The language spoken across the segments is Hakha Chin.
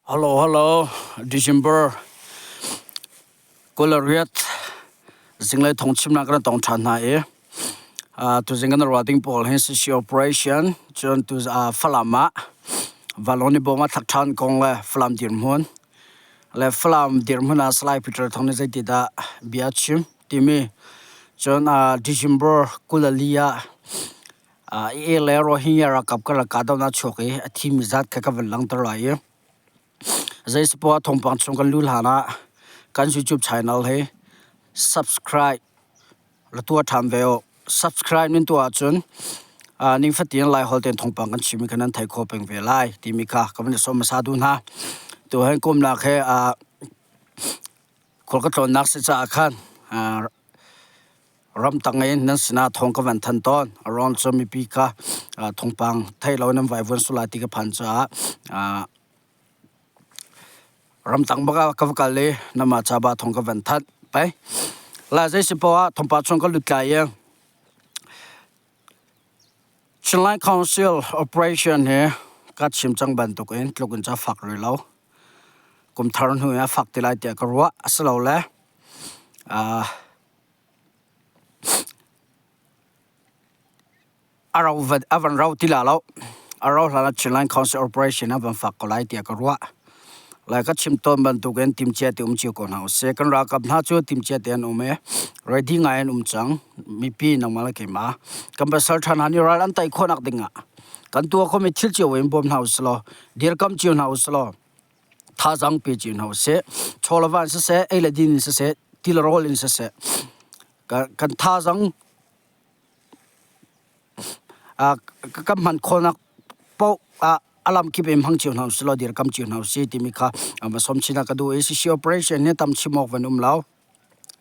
Hello, hello. December 28 zinglei thawngchimnak kan tong ṭhan hna i tuzing kan ruah ding pawl hi CC operation cun tu Falam ah Vanlawng nih bom a thlak ṭhan kong le Falam dirhmun le Falam dirhmun ah Salai Peter Thang nih zeiti dah bia a chim timi cun December 24 ah AA le Rohingya ralkap karlak kahdohnak a chuak i a thimi zat kha ka van langhter lai i zeisapoah thawngpang chung kan luh hlan ah kan YouTube channel hi subscribe la tuah ṭhan ve u. Subscribe nan tuah ahcun ningfatin Laiholh tein thawngpang kan chimmi kha nan theih khawh peng ve lai timi kha ka van i sawm hmasa duh hna. Tu hin kumnak he khual ka tlawnnak si caah khan Ramtang in nan sinah thawng ka van thanh tawn. A ruang cu mipi kha thawngpang theih lo nan vaivuan sual lai ti ka phan caah ramtang bak ah ka va kal i namah ca ba thawng ka van thanh. Pei. La zei si poah ah thawngpang chung ka lut lai i Chinland Council operation hi ka chim cang bantuk in tluk in ca fak rih lo. Kum thar hnu in a fak ti lai tiah ka ruah. Asilole A van rau ti la lo. A rau hlan ah Chinland Council Operation a van fak ko lai tiah ka ruah. Lai ka chim tawn bantukin timcia te um cio ko hna usih. Kan ralkap hna cu timcia te an um i ready ngai an um cang. Mipi nangmah le keimah. Kan pasal ṭha hna nih ral an tei khawhnak dingah kan tuah khomi thil cio in bawm hna usih law dirkamh cio hna usih law thazaang pe cio hna usih. Chaw le va in siseh, ei le din in siseh, ti le rawl in siseh, kan thazaang kan hman khawhnak paoh ah a lamkip in hmang cio hna usih law dirkamh cio hna usih timi kha va sawm chin ah ka duh i CC operation hi tam chim awk van um lo.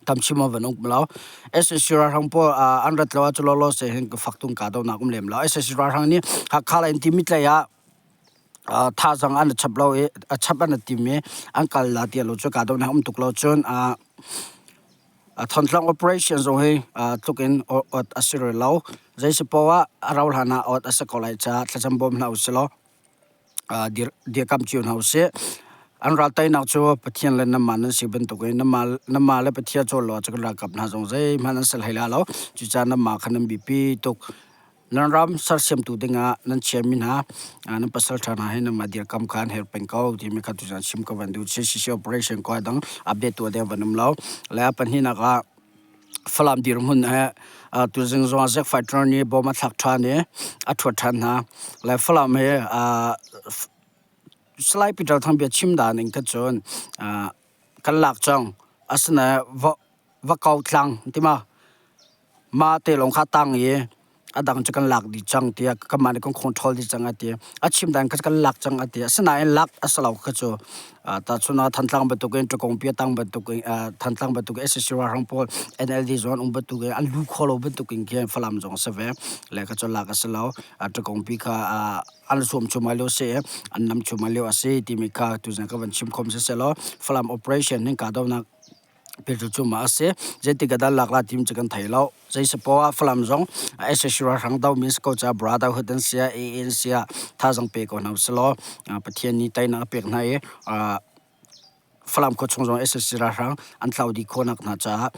Tam chim awk van um lo. SAC ralhrang pawl an rat lo ahcun lawlaw se hin fak tung kahdohnak um lem lo. SAC ralhrang nih Hakha lei in Timit lei ah thazaang an chap lo i a chap an i tim i an kal la ti lo cu kahdohnak um tuk lo cun Thantlang operation zong hi tluk in ot a si rih lo. Zei si poah ah a rau hlan ah ot a si ko lai caah thlacam bawm hna usih law dirkamh cio hna usih. An ral teinak cu Pathian le nanmah nan si bantukin nanmah le Pathian cawl lo ahcun kan ralkap hna zong zeihmanh an si hlei lai lo. Cucaah nanmah kha nan biapi tuk. Nan ram sersiamtu dingah nan chiami hna nan pasal ṭha hna hi nanmah dirkamh kha an herh peng ko timi kha tuzaan chim ka van duh. CCC operation ko a dang update tuah ding van um lo. Le a pahnihnak ah Falam dirhmun he tuzing zong ah Zack Fighter nih bom a thlak ṭhan i a ṭhuat ṭhan hna. Le Falam hi Salai Peter Thang bia chim dan in kha cun kan lak cang. Asinain va kau tlang ti ma mah te lawng kha tang i a dang cu kan lak dih cang tiah kanmah nih kan control dih cang a ti. A chim dan kha kan lak cang a ti. Asinain lak a si lo kha cu tahchun ah Thantlang bantukin Ṭakongpi a tang bantukin Thantlang bantukin SAC ralhrang pawl NLD zong an um bantukin an lu kho lo bantukin khin Falam zong a si ve. Le kha cu lak a si lo. Ṭakongpi kha an zuam cuahmah lio a si i an nam cuahmah lio a si timi kha tuzan ka van chim khom siseh law Falam operation hin kahdohnak Peter cu mah a si. Zeitik ah dah lak la tim cu kan thei lo. Zei si poah ah Falam zong SAC ralhrang do mi si ko caah brotherhood an si ah AA an si ah thazaang pe ko hna usih law Pathian nih teinak a pek hna i Falam khua chung zong SAC ralhrang an tlau dih khawhnak hna caah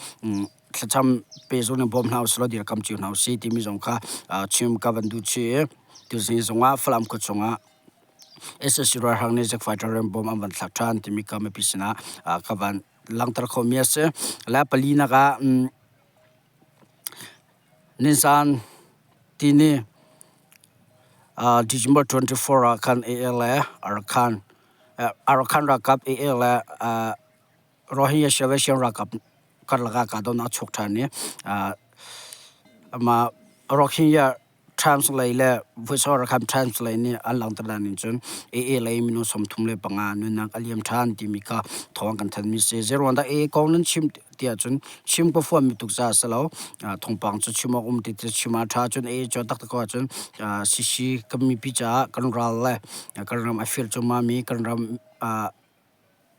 thlacam pe zong in bawm hna usih law dirkam cio hna usih timi zong kha chim ka van duh chih i tuzing zong ah Falam khua chung ah SAC ralhrang nih Jack fighter in bomb an van thlak ṭhan timi kha mipi sinah ka van langhter khomi a si. Le palinak ah nizan tini December 24 ah khan AA le Arakan Arakan ralkap AA le Rohingya Salvation ralkap karlak ah kahdohnak a chuak ṭhan i amah Rohingya Times lei le Voice Rakam Times lei nih an langhter dan in cun AA lei minung 35 nunnak a liam ṭhan timi kha thawng kan thanmi si. Zeiruang dah AA kong nan chim tiah cun chim ka fuanmi tuk caah si lo. Thawngpang cu chim awk um ti ti chim a ṭha cun AA cu taktak ko ahcun CC kan mipi caah kan ral le kan ram a fir cuahmahmi kan ram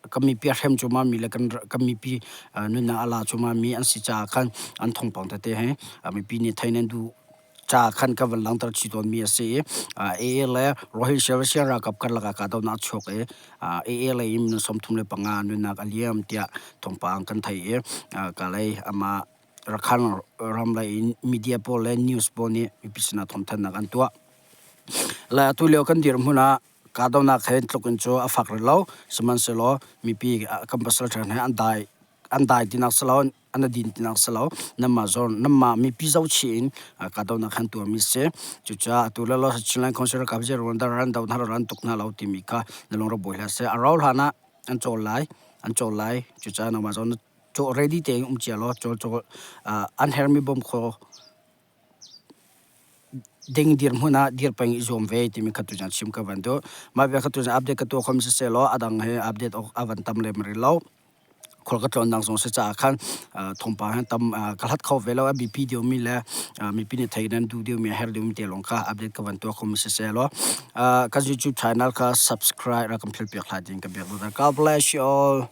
kan mipi a hrem cuahmahmi le kan mipi nunnak a la cuahmahmi an si caah khan an thawngpang tete hi mipi nih theih nan duh. Ca khan ka van langhter chih tawnmi a si i AA le Rohingya Russia ralkap karlak ah kahdohnak a chuak i AA lei in minung 35 nunnak a liam tiah thawngpang kan theih i kalay amah Rakhine ram lei in media pawl le news pawl nih mipi sinah thawngthanhnak an tuah. Le atu lio kan dirhmun ah kahdohnak he tluk in cu a fak rih lo. Sihmanhsehlaw mipi kan pasal ṭha he an dai an dai tinak si lo an din tinak si lo. Nanmah zawn nanmah mipi zohchih in kahdohnak han tuahmi si. Cucaah atu le lo Chinland Council ralkap zi ruan dar ran do hna ran tuk hna lo timi kha na lung rak buai hlah seh. A rau hlan ah an cawl lai an cawl lai. Cucaah nangmah zawn na ready tein um cia law cawl cawl an hermi bawm kho ding dirhmun ah dir peng i zuam ve timi kha tuzan chim ka van duh. Mah bia kha tuzan update ka tuah khom siseh law a dang he update awk a van tam lem rih lo. Khual ka tlawn zong si caah khan thawngpang he tam ka hlat kho ve lo. A biapi deuhmi le mipi nih thei nan duh deuhmi a herh deuhmi te lawng kha update ka van tuah khom siseh law kan YouTube channel kha subscribe rak kan philh piak hlah ding ka biak. God bless you all.